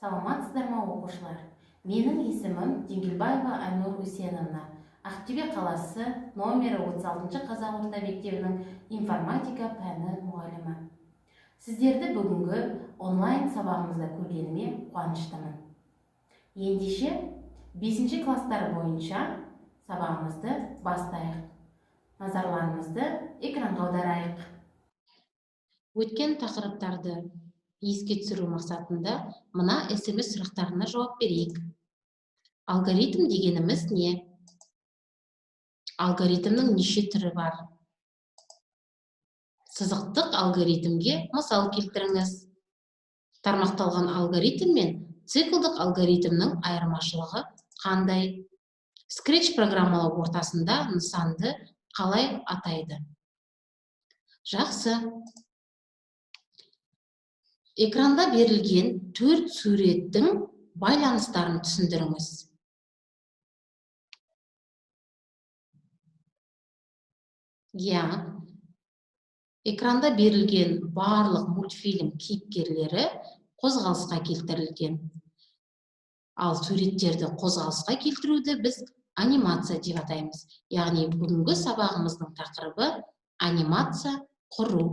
Саламатсыздар ма, оқушылар? Менің есімім Деңгелбаева Айнұр Үсеновна. Ақтөбе қаласы номері 36 қазақ орта мектебінің информатика пәні мұғалімі. Сіздерді бүгінгі онлайн сабағымызда көргеніме қуаныштымын. Ендеше, 5 класстар бойынша сабағымызды бастайық. Назарларыңызды экранға аударайық. Өткен тақырыптарды еске түсіру мақсатында мына СМС сұрақтарына жауап берейік. Алгоритм дегеніміз не? Алгоритмнің неше түрі бар? Сызықтық алгоритмге мысал келтіріңіз. Тармақталған алгоритм мен циклдық алгоритмнің айырмашылығы қандай? Scratch программалау ортасында нысанды қалай атайды? Жақсы. Экранда берілген 4 суреттің байланыстарын түсіндіріңіз. Иә, экранда берілген барлық мультфильм кейіпкерлері қозғалысқа келтірілген. Ал суреттерді қозғалысқа келтіруді біз анимация деп атаймыз. Яғни бүгінгі сабағымыздың тақырыбы анимация құру.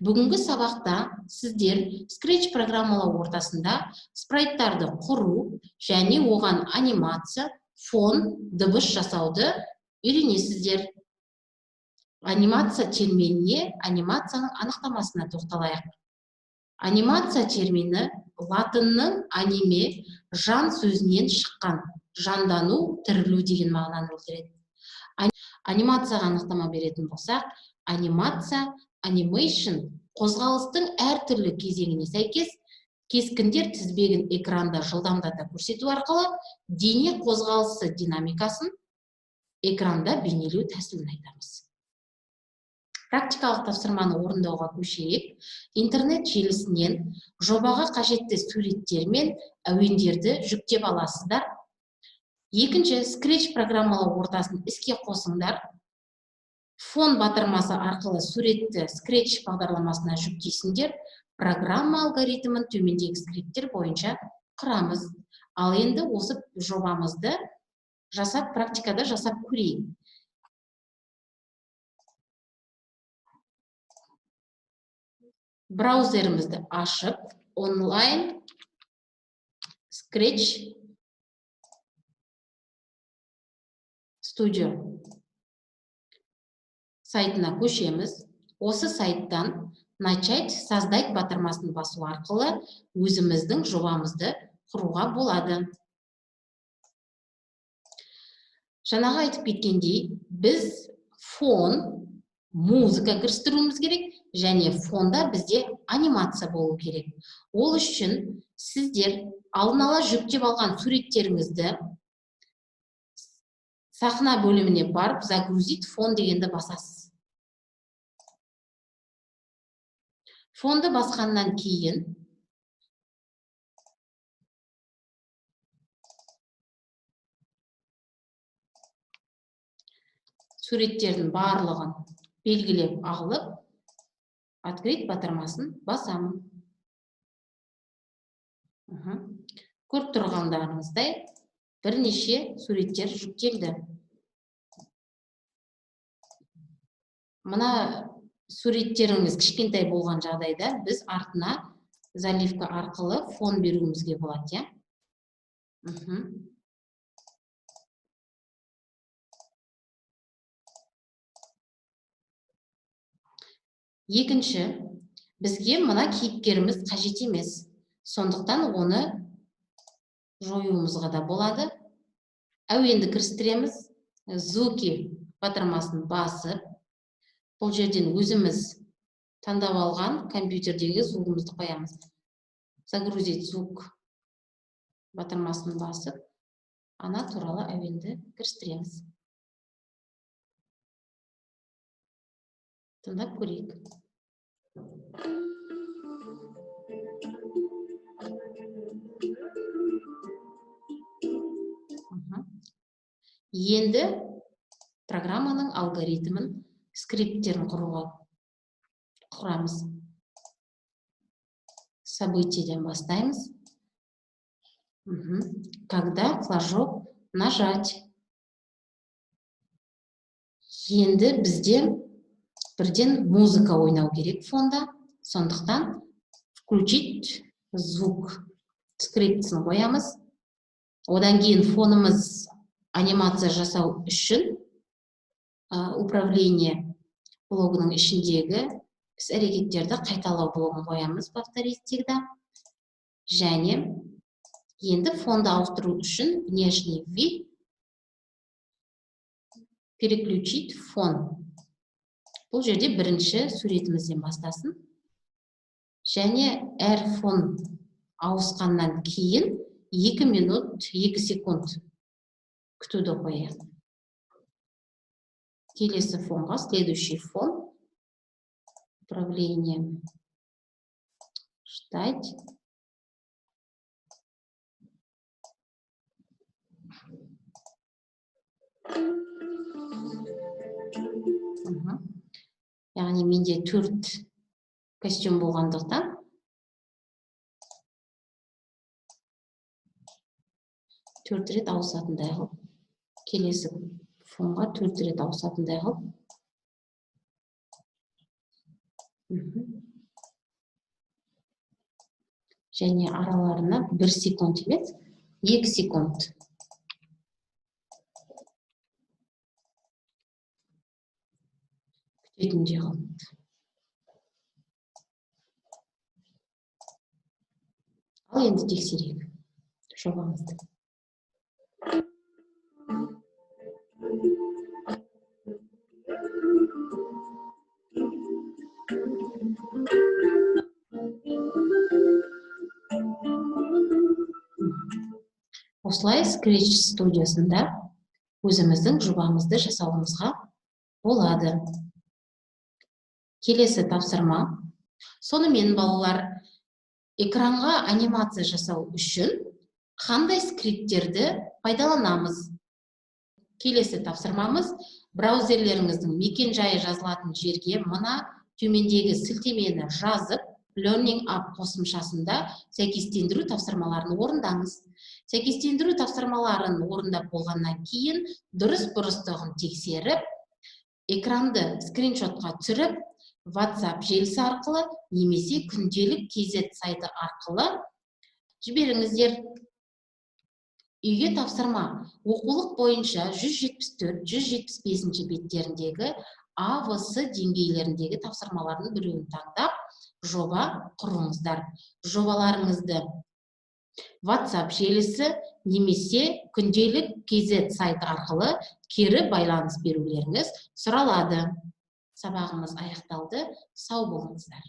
Бүгінгі сабақта сіздер Scratch программалау ортасында спрайттарды құру және оған анимация, фон, дыбыс жасауды үйренесіздер. Анимация терминіне, анимацияның анықтамасына тоқталайық. Анимация термині латынның аниме, жан сөзінен шыққан, жандану, тірілу деген мағынаны білдіреді. Анимацияға анықтама беретін болсақ, анимация, animation қозғалыстың әртүрлі кезеңіне сәйкес кескіндер тізбегін экранда жылдамдата көрсету арқылы дене қозғалысы динамикасын экранда бейнелеу тәсілін айтамыз. Практикалық тапсырманы орындауға көшейік. Интернет желісінен жобаға қажетті суреттер мен әуендерді жүктеп аласыздар. Екінші, Scratch программалау ортасын іске қосыңдар. Фон батырмасы арқылы суретті Scratch бағдарламасына жүктейсіңдер. Программа алгоритмін төмендегі скриптер бойынша құрамыз. Ал енді осы жобамызды жасап, практикада жасап көрейік. Браузерімізді ашып, онлайн Scratch Studio сайтына көшеміз. Осы сайттан Начать создать батырмасын басу арқылы өзіміздің жобамызды құруға болады. Жаңағы айтып кеткендей, біз фон, музыка кірістіруіміз керек және фонда бізде анимация болу керек. Ол үшін сіздер алдын ала жүктеп алған суреттеріңізді сахна бөліміне барып, загрузить фон дегенді басасыз. Фонды басқаннан кейін суреттердің барлығын белгілеп алып, открыть батырмасын басамын. Көріп тұрғандарыңыздай бірнеше суреттер жүктелді. Мына суреттеріңіз кішкентай болған жағдайда біз артына заливка арқылы фон беруімізге болады, иә? Екінші, бізге мына кейіпкеріміз қажет емес. Сондықтан оны жоюымызға да болады. Әуенді кірістіреміз. Звуки батырмасын басып, бұл жерден өзіміз таңдап алған компьютердегі звугымызды қоямыз. Загрузить звук батырмасын басып, ана туралы әуенді кірістіреміз. Тыңдап көрейік. Енді программаның алгоритмін, скрипттерін құрамыз. Событиеден бастаймыз. Когда флажок нажать. Енді бізде бірден музыка ойнау керек фонда. Сондықтан включить звук скриптісін қоямыз. Одан кейін фонымыз анимация жасау үшін управление блогының ішіндегі іс-әрекеттерді қайталау блогын қоямыз, повторить всегда. Және енді фонды ауыстыру үшін внешний вид, переключить фон. Бұл жерде бірінші суретімізден бастасын. Және әр фон ауысқаннан кейін 2 минут, 2 секунд күтуді қояйық. Келесі фонға, следующий фон, управление, ждать. Яғни менде 4 костюм болғандықтан 4 рет ауысатындай қылып, келесі фонға 4 рет ауысатындай қылып. Және араларына 1 секунд емес, 2 секунд. Күтетіндей қылып. Ал енді тексерейік жобамызды. Осылай Scratch студиясында өзіміздің жобамызды жасауымызға болады. Келесі тапсырма. Сонымен балалар, экранға анимация жасау үшін қандай скрипттерді пайдаланамыз? Келесі тапсырмамыз: браузерлеріңіздің мекен-жайы жазылатын жерге мына төмендегі сілтемені жазып, Learning App қосымшасында сәйкестендіру тапсырмаларын орындаңыз. Сәйкестендіру тапсырмаларын орындап болғаннан кейін дұрыс бұрыстығын тексеріп, экранды скриншотқа түсіріп, WhatsApp желісі арқылы немесе күнделік KZ сайты арқылы жіберіңіздер. Үйге тапсырма: оқулық бойынша 174, 175 беттеріндегі А, В, С деңгейлеріндегі тапсырмалардың біреуін таңдап, жоба құрыңыздар. Жобаларыңызды WhatsApp желісі немесе күнделік KZ сайты арқылы кері байланыс берулеріңіз сұралады. Сабағымыз аяқталды. Сау болыңыздар.